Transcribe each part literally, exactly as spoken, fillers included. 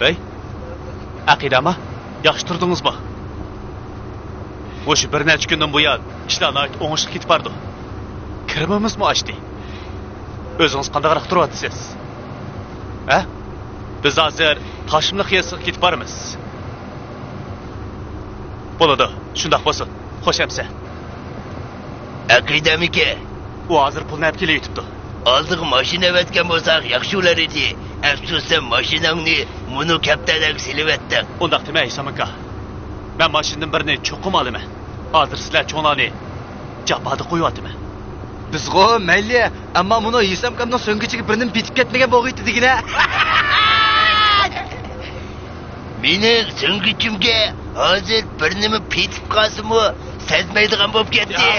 ھەي، ئەقىدە ئاما، ياخشى تۇردىڭىزمۇ؟ مۇشۇ بىر نەچچە كۈندىن بۇيان ئىشلار ناھايىتى ئوڭۇشلۇق كېتىپ بارىدۇ. كىرىمىمىزمۇ ئاشتى. ئۆزىڭىز قانداقراق تۇرۇۋاتىسىز؟ ھە؟ بىز ھازىر تاشلىمىلىق يېزىسىغا كېتىپ بارىمىز. بولىدۇ، شۇنداق بولسۇن. خوش ئەمىسە. ئەقىدەمىكى؟ ئۇ ھازىر پۇلنى ئەپ كېلىۋېتىپتۇ. ئالدىغا ماشىنا ئەۋەتكەن بولساق ياخشى بولار ئىدى. ئەپسۇسە، ماشىناڭنى مۇنۇ كەپتەرلەرگە سېلىۋەتتىڭ. ئۇنداق دېمە، ھېسام ئاكا. مەن ماشىنىدىن بىرنى چوقۇم ئالىمەن. ھازىر سىلەر چوڭلارنى جاپادا قويۇۋاتىمەن. بىزغۇ مەيلى، ئەمما مۇنۇ ھېسام ئاكامنىڭ سۆڭگىچىگە بىر نېمە پېتىپ كەتمىگەن بولغىيتى دېگىنە. مېنىڭ سۆڭگىچىمگە ھازىر بىر نېمە پېتىپ قالسىمۇ سەزمەيدىغان بولۇپ كەتتى.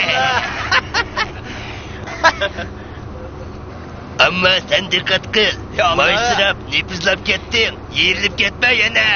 ئەمما سەن دىققەت قىل. يا ئاللا. مايسىراپ، نېپىزلاپ كەتتىڭ، يېرىلىپ كەتمە يەنە.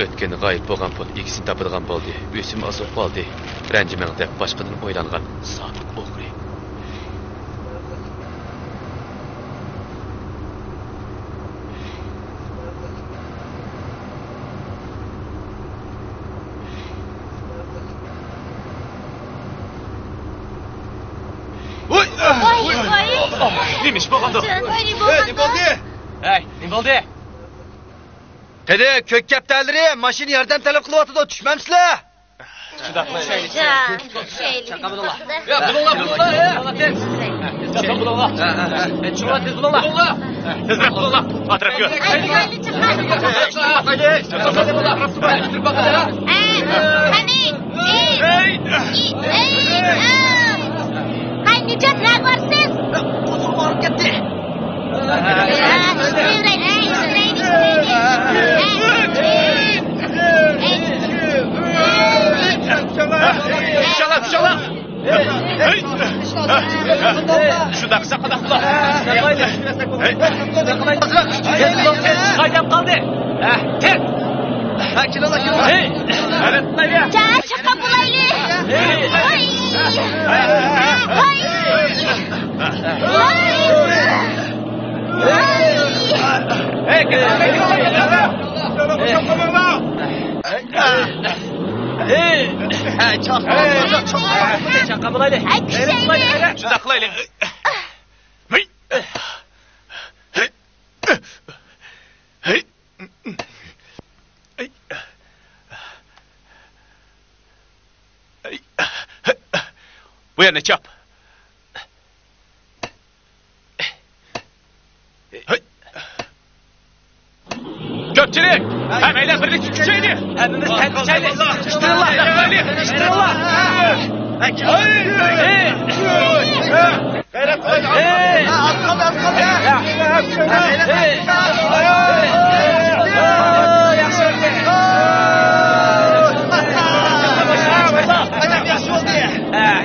ئۆتكەن غايىب بولغان پۇل ئىگىسىنى تاپىدىغان بولدى. ئۆسۈم ئاز بولۇپ قالدى. رەنجىمەڭ دەپ باشقىدىن ئويلانغان سادىق ئوغرى. ۋاي، ۋاي. نېمە ئىش بولغاندۇ؟ نېمە بولدى؟ ھەي، نېمە بولدى؟ قېنى، كۆك كەپتەرلىرى ماشىنا ياردەم تەلەپ قىلىۋاتىدۇ، چۈشمەمسىلەر؟ شۇنداق قىلايلى. چاقا بولۇڭلار. يا، بولۇڭلار، بولۇڭلار، يا. بولۇڭلار. ھە، ھە، ھە. ئە، چىقىڭلار، تېز بولۇڭلار. بولۇڭلار. تېزرەك بولۇڭلار. ئەتراپكە. قېنى، قېنى، چىقىڭ. قېنى. قېنى، نىجات، نەگە بارىسىز؟ قوزغىلىپ ئاغرىپ كەتتى. شۇنداق، شۇنداق، شۇنداق. قايدام قالدى. ھە، كېلىڭلار، كېلىڭلار. ھەي، قايدام قالدى. چاقا بولايلى. ھەي. ھەي. ھەي. ھەي. چاقا بولايلى. ھەي، كۈچەيلى. شۇنداق قىلايلى. ھەي. ھەي. بۇ يەرنى چاپ. كۆپچىلىك، ھەممەيلەن بىرلىكتە كۈچەيلى. ھەممىمىز تەڭ كۈچەيلى. كۈچىيىڭلار. كۈچىيىڭلار.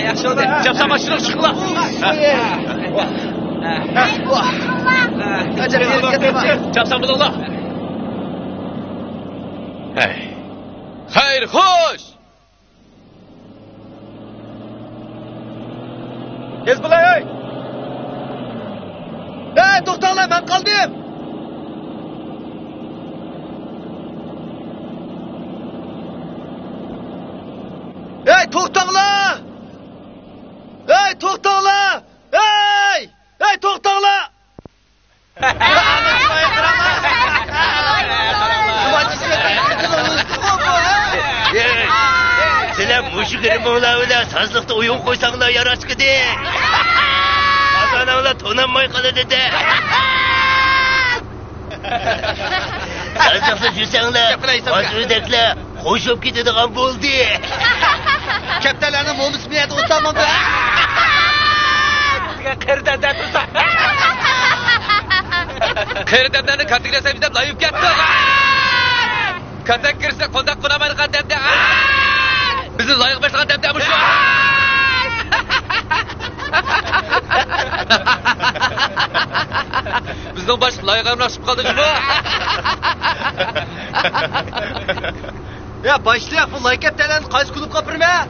ياخشى بولدى. چاپسان ماشىنىغا چىقىڭلار. چاپسان بولۇڭلار. خەير، خوش. تېز بولاي، ھەي! ھەي، توختاڭلار، مەن قالدىم! ھەي، توختاڭلار! ھەي، توختاڭلار! ھەي! ھەي، توختاڭلار! سىلەر مۇشۇ گىرىمىڭلار بىلەن سازلىقتا ئويۇن قويساڭلار ياراشقىدى. ئازاناڭلار تونانماي قالىدىدە. سازلىقتا يۈرسەڭلار، ماز ئۆردەكلەر قوشۇپ كېتىدىغان بولدى. كەپتەرلەرنىڭ مومىسى بۇ يەردە ئولتۇرالمامدۇ؟ قېرى دەدە تۇرسا. قېرى دەدەنى كاتتىگىلەسەن دەپ لايىپ كەتتى. كاتەك كىرسە قونداق قونالمايدىغان دەدە. بىزنى لايىق باشلىغان دەدە مۇشۇ. بىزنىڭ باشلىق لايىقى ئەمراق چىقىپ قالدى جۇمۇ. يا باشلىق، بۇ لايكەپتەرلەرنى قايسى كۇلۇبقا ئاپىرىمەن؟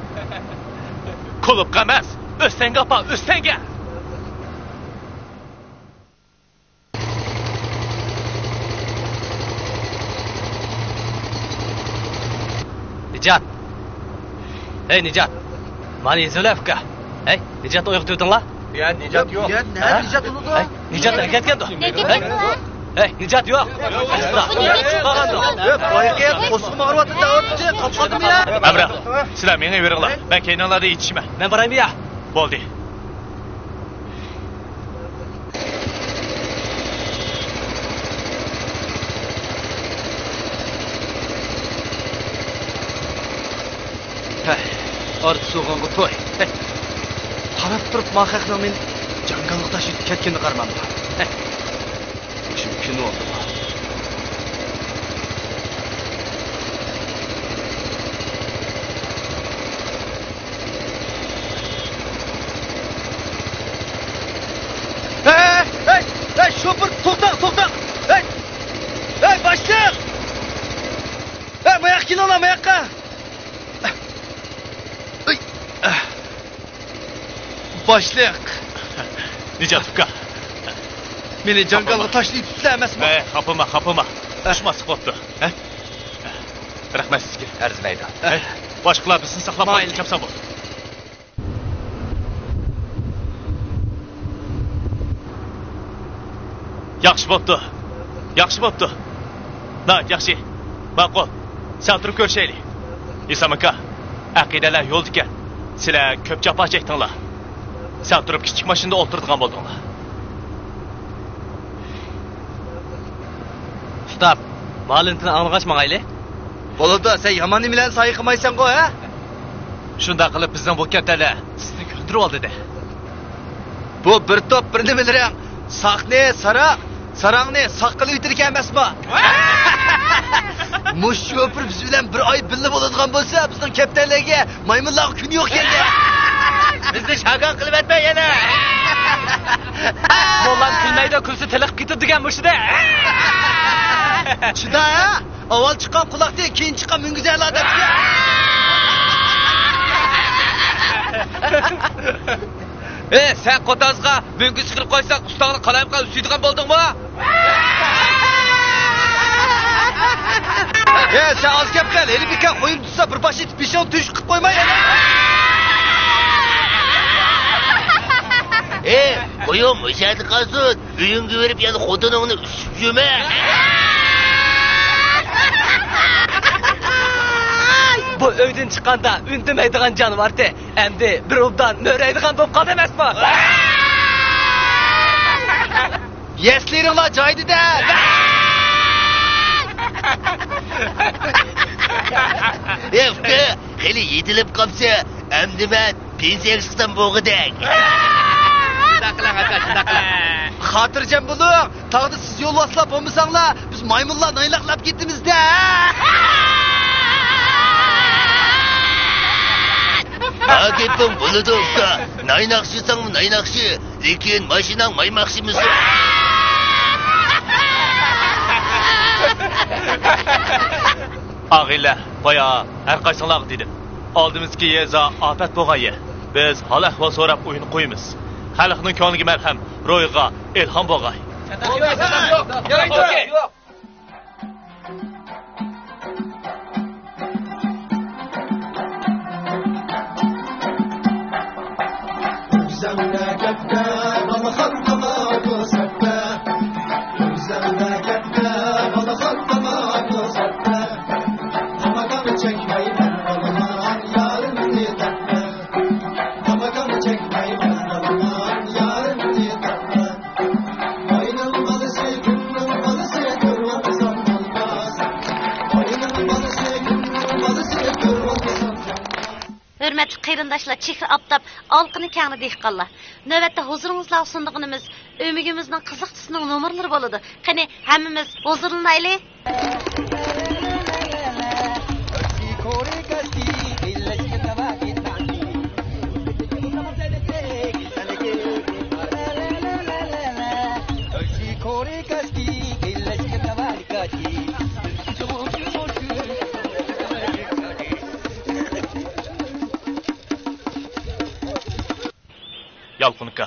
كۇلۇبقا ئەمەس، ئۆستەڭگە ئاپار، ئۆستەڭگە. نىجات! ھەي، نىجات! مانا يېزىۋېلە، ئۇكا. ھەي، نىجات ئويغىتىۋېتىڭلار. يا، نىجات يوق. يا، نە، ھە؟ نىجات ئۇنىدۇ؟ ھەي، نىجات ئەركەتكەندۇ. ھەي، ھەي، نىجات يوق. ئەستا، چىقمىغاندۇ. يا، بايقى، قوسۇق ماغرىۋاتىدۇ، دەۋاتىدۇ، قاپقاندىمۇ يا؟ ئەمرا، سىلەر مېڭىۋېرىڭلار. مەن كەينىڭلاردا يېتىشىمەن. مەن بارايمۇ يا؟ بولدى. ھەي، ئارتۇق سوغانغا توي. ھەي. قاراپ تۇرۇپ ما خەقنىڭ مېنى جاڭگالغا تاشلىۋېتىپ كەتكىنىگە قارىمامدۇ. ھەي. مۇشۇ كۈن بولدىمۇ؟ ھەي، ھەي، ھەي، شوپۇر، توختاڭ، توختاڭ! ھەي، ھەي، باشلىق! ھەي، ماياققا كېلىڭلار، ماياققا! ئەي، باشلىق! نىجات ئۇكا! مېنى جاڭگالغا تاشلىۋېتىپسىلەر ئەمەسمۇ؟ ھەي، خاپىما، خاپىما. ئۇقۇشماسلىق بوپتۇ. ھە؟ رەھمەت سىزگە. ئەرزىمەيدۇ. ھەي، باشقىلار بىزنى ساقلاپ قالىدۇ، چاپسان بول. ياخشى بوپتۇ. ياخشى بوپتۇ. ناھايىتى ياخشى. ماقۇل. سەل تۇرۇپ كۆرۈشەيلى. ئىسام ئاكا، ئەقىدەلەر يولدىكەن. سىلەر كۆپ جاپا چەكتىڭلار. سەل تۇرۇپ كىچىك ماشىنىدا ئولتۇرىدىغان بولدۇڭلار. ئۇستا، مالىنتىنى ئاڭلىغاچ ماڭايلى. بولىدۇ، سەن يامان نېمىلەرنى سايىقىمايسەنغۇ، ھە؟ شۇنداق قىلىپ بىزنىڭ بۇ كەپتەرلەر سىزنى كۈلدۈرۈۋالدى-دە. بۇ بىر توپ بىر نېمىلىرىڭ ساقنى ساراق، ساراڭنى ساق قىلىۋېتىدىكەن ئەمەسمۇ؟ مۇشۇ شوپۇر بىز بىلەن بىر ئاي بىللە بولىدىغان بولسا، بىزنىڭ كەپتەرلەرگە مايمۇنلارغا كۈن يوق ئىكەن-دە. بىزنى شاگان قىلىۋەتمە يەنە. موللام كۈلمەيدۇ، كۈلسە تېلىقىپ كېتىدۇ دېگەن مۇشۇ-دە. چىدا، ھە؟ ئاۋۋال چىققان قۇلاقتىن، كېيىن چىققان مۈڭگۈز ئەلا دەپتۇ. ئى، سەن قوتازغا مۈڭگۈز چىقىرىپ قويساق، ئۇستاڭنى قالايمىقان سۈيىدىغان بولدۇڭمۇ؟ ئى، سەن ئاز گەپ قىل، ھېلى بىكار قويۇن تۇتسا، بىر باش ئېتىپ بېشىڭنى تۆشۈك قىلىپ قويماي. ئى، قويۇڭ مۇشۇ يەردە قالسۇن. ئۆيۈڭگە بېرىپ يەنە خوتۇنۇڭنى ئۈسۈپ يۈرمە. بۇ ئۆيدىن چىققاندا ئۈندىمەيدىغان جانىۋارتى، ئەمدى بىر ئوبدان مۆرەيدىغان بولۇپ قالدى ئەمەسمۇ؟ يەسلىرىڭلار جايىدا-دە. ئى، ئۇكا، خېلى يېتىلىپ قاپسەن. ئەمدى مەن پېنسىيەگە چىقسام بولغۇدەك. شۇنداق قىلىڭ، ئاكا، شۇنداق قىلىڭ. خاتىرجەم بولۇڭ، تاغدا سىز يولۋاسلار بولمىساڭلار، بىز مايمۇنلار نايلاقلاپ كېتىمىز-دە. ھا، گېپىڭ بولىدۇ، ئۇكا. نايناقشىساڭمۇ نايناقشى، لېكىن ماشىناڭ مايماقشىمىسۇ؟ ئاغىنىلەر، بايا ھەر قايسىڭلارغا دېدىم. ئالدىمىزدىكى يېزا ئاپەت بولغان يەر. بىز ھال-ئەھۋال سوراپ ئويۇن قويىمىز. خەلقنىڭ كۆڭلىگە مەلھەم، روھىغا ئىلھام بولغاي. ھۆرمەتلىك قېرىنداشلار، چېھرى ئاپتاپ، ئالىقىنى كەڭرى دېھقانلار! نۆۋەتتە ھۇزۇرىڭىزلارغا سۇنىدىغىنىمىز ئۆمىكىمىزنىڭ قىزىقچىسىنىڭ نومۇرلىرى بولىدۇ. قېنى، ھەممىمىز ھۇزۇرلىنايلى! يالقۇن ئاكا،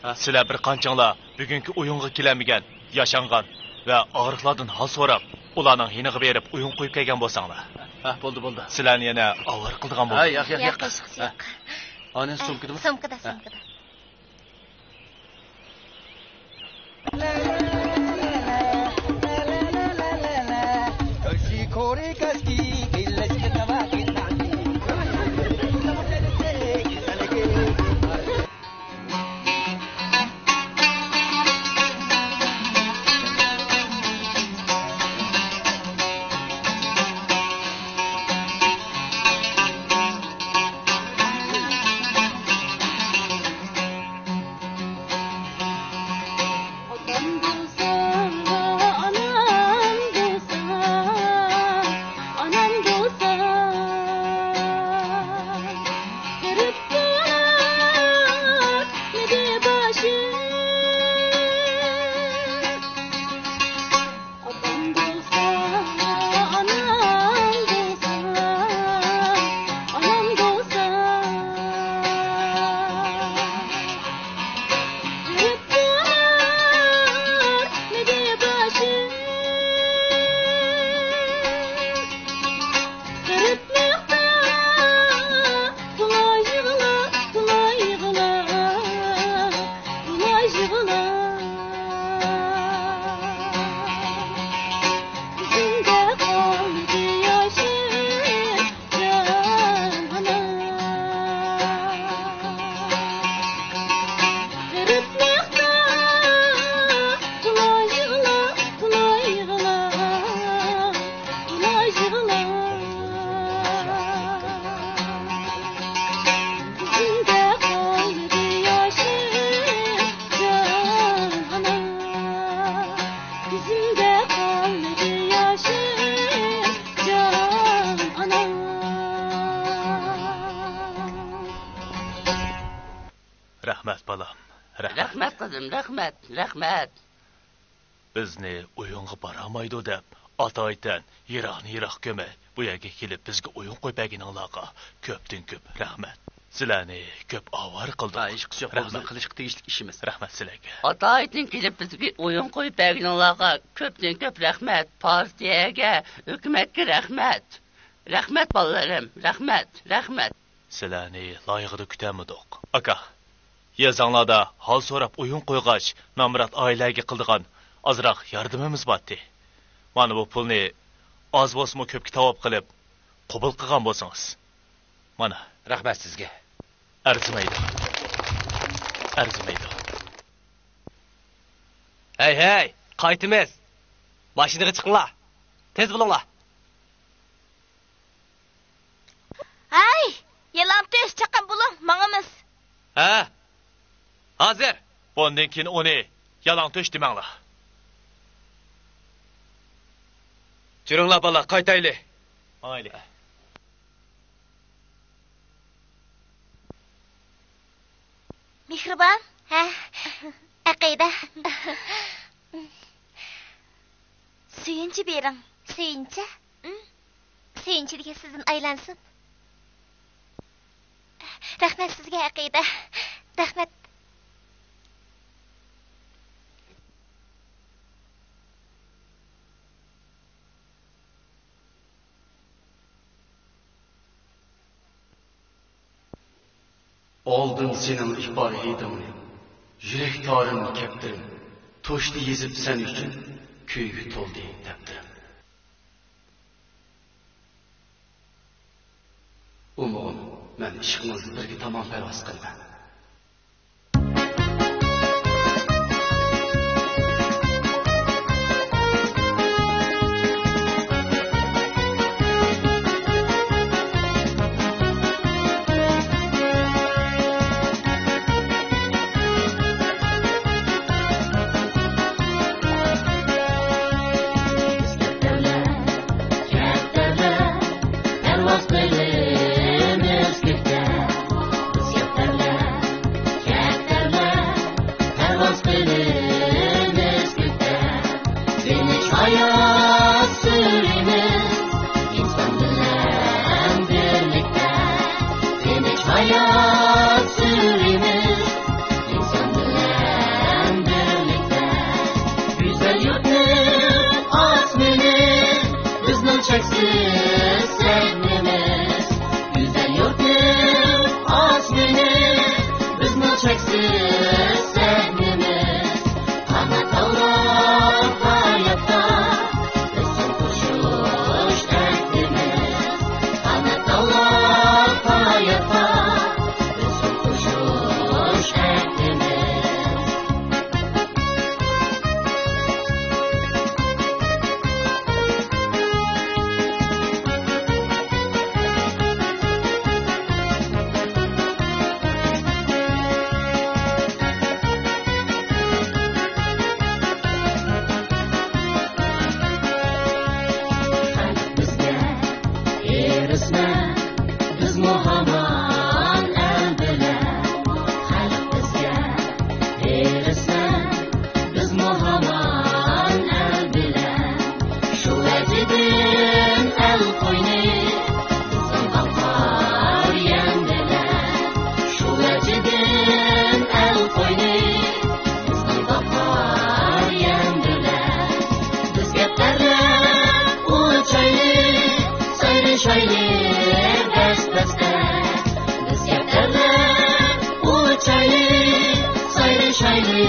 ھە؟ سىلەر بىر قانچىڭلار بۈگۈنكى ئويۇنغا كېلەلمىگەن، ياشانغان ۋە ئاغرىقلاردىن ھال سوراپ، ئۇلارنىڭ يېنىغا بېرىپ ئويۇن قويۇپ كەلگەن بولساڭلار. ھە، بولدى، بولدى. سىلەرنى يەنە ئاۋارە قىلىدىغان ھە، بولدۇم. ياق، ياق، ياق. ياق، ھە. ياق. ئانى ھە، سومكىدىمۇ؟ سومكىدا، ھە. سومكىدا. ئاتام بولسا، ئانام بولسا، ئانام بولسا، قېرىپ تۇرار مىدى باشىم. ئاتام بولسا، ئانام بولسا، ئانام بولسا، قېرىپ تۇرار مىدى باشىم. قېرىپلىقتا تولا يىغلا، تولا يىغلا، تولا يىغلا. كۆزۈمدە قالدى ياشىم، جان ئانا. غېرىبلىقتا تولا يىغلا، تولا يىغلا، تولا يىغلا. كۆزۈمدە قالدى ياشىم، جان ئانا. كۆزۈمدە قالدى ياشىم، جان ئانا. رەھمەت، بالام، رەھمەت. رەھمەت، قىزىم، رەھمەت، رەھمەت. بىزنى ئويۇنغا بارالمايدۇ دەپ، ئاتا-ئايتەن يىراقنى يىراق كۆرمەي، بۇ يەرگە كېلىپ بىزگە ئويۇن قويۇپ بەرگىنىڭلارغا كۆپتىن كۆپ رەھمەت. سىلەرنى كۆپ ئاۋارە قىلدۇق. ھە، ھېچقىسى يوق، بۇ بىزنىڭ رەھمەت. قىلىشقا تېگىشلىك ئىشىمىز. رەھمەت سىلەرگە. ئاتا-ئايتەن كېلىپ بىزگە ئويۇن قويۇپ بەرگىنىڭلارغا كۆپتىن كۆپ رەھمەت. پارتىيەگە، ھۆكۈمەتكە رەھمەت. رەھمەت، بالىلىرىم، رەھمەت، رەھمەت. سىلەرنى لايىقىدا كۈتەلمىدۇق. ئاكا، يېزاڭلاردا ھال سوراپ ئويۇن قويغاچ، نامرات ئائىلىلەرگە قىلىدىغان ئازراق ياردىمىمىز بارتى. مانا بۇ پۇلنى ئاز بولسىمۇ كۆپكە تاۋاپ قىلىپ، قوبۇل قىلغان بولسىڭىز. مانا. رەھمەت سىزگە. ئەرزىمەيدۇ. ئەرزىمەيدۇ. ھەي، ھەي، قايتىمىز. ماشىنىغا چىقىڭلار. تېز بولۇڭلار. ھەي، يالاڭتۆش چاققان بولۇڭ، ماڭىمىز. ھە، ھازىر. بۇندىن كېيىن ئۇنى يالاڭتۆش دېمەڭلار. جۈرۈڭلار، بالىلار، قايتايلى. ماڭايلى. مېھرىبان. ھە. ئەقىدە. سۆيۈنچە بېرىڭ. سۆيۈنچە؟ ئىم. سۆيۈنچە دېگەن سىزدىن ئايلانسۇن. رەھمەت سىزگە، ئەقىدە. رەھمەت. ئالدىم سېنىڭ ئىپار ھىدىڭنى، يۈرەك تارىمنى كەپتىرىم، توشتى يېزىپ سەن ئۈچۈن، كۈيگە تولدى دەپتىرىم. ئۇمۇ، مەن ئىشقىڭىزنى بىرگە تامام پەرۋاز قىلىمەن. تىنچ ھايات سۈرىمىز، ئىنسان بىلەن بىرلىكتە. تىنچ ھايات سۈرىمىز، چەكسىز سەھنىمىز، گۈزەل يۇرتنىڭ ئاسمىنى، بىزنىڭ چەكسىز سەھنىمىز. قانات تاۋلاپ ھاياتقا، بىزنىڭ قوشۇش ئەھدىمىز. قانات تاۋلاپ ھاياتقا، بىزنىڭ قوشۇش ئەھدىمىز. خەلق بىزگە ئېرىسمە، بىزمۇ ھامان ئەل بىلەن. خەلق بىزگە ئېرىسمە، بىزمۇ ھامان ئەل بىلەن. شۇ ۋەجىدىن ئەل قوينى، بىزنىڭ باقار يەم بىلەن. شۇ ۋەجىدىن ئەل قوينى، بىزنىڭ باقار يەم بىلەن. بىز كەپتەرلەر ئۇچايلى، سايرىشايلى بەس-بەستە. بىز كەپتەرلەر ئۇچايلى، سايرىشايلى